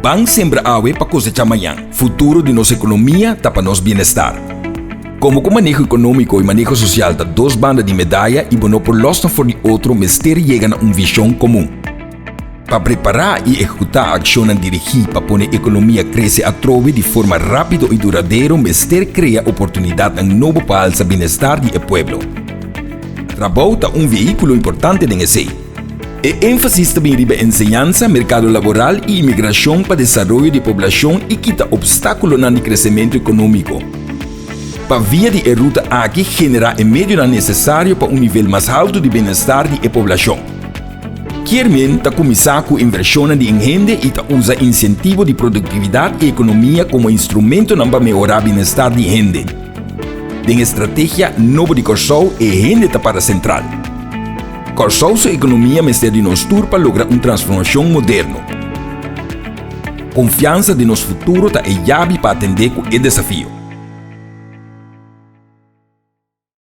Ban sembra awe pa kosechá mañan. Futuro di nos ekonomia ta pa nos bienestar. Komo ku maneho ekonómiko i maneho sosial ta dos banda di medaya i bo no por lòs nan for di otro mester yega na un vishon komun. Pa prepará i ehekutá akshonnan dirigí pa pone ekonomia krese atrobe di forma rápido i duradero mester krea oportunidatnan nobo pa alsa bienestar di e pueblo. Trabou ta un vehíkulo importante den esei. E énfasis ta bin riba enseñansa, merkado laboral i imigrashon pa desaroyo di e poblashon i kita opstákulonan di kresementu ekonómiko. Pa via di e ruta aki generá e medionan nesesario pa un nivel mas haltu di bienestar di e poblashon. Kier men ta kuminsá ku invershonnan di hende i ta usa insentivo di produktividat i ekonomia komo instrumentonan pa mehorá bienestar di hende. Den e strategia nobo di Kòrsou e hende ta para sentral. Kòrsou su ekonomia mester di nos tur pa logra un transformashon moderno. Konfiansa den nos futuro ta e yabi pa atendé ku e desafio.